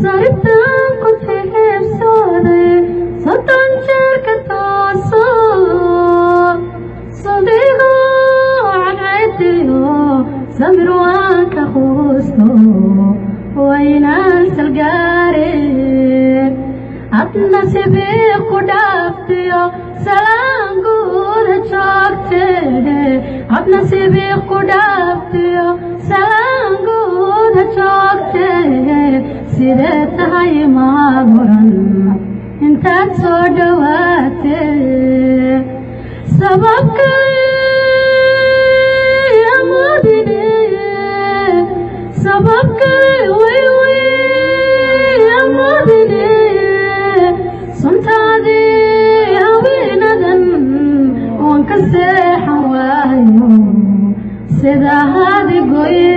Saritaan ku jiibsaday 30 jeer ka tooso, sadigo cadceediyo samir waan ka quusto, waynaan salgaare. Adna sibii ku dhaaftiyo salaan guuda joogte, adna sibii ku dhaaftiyo salaan guuda joogte. Sidee tahay maamuran intaad soo dhowaate? Sabab kale amoodine, sabab kale way way amoodine. Suntaadii haweenadan waan ka seexan waayo, sida hadi goyse.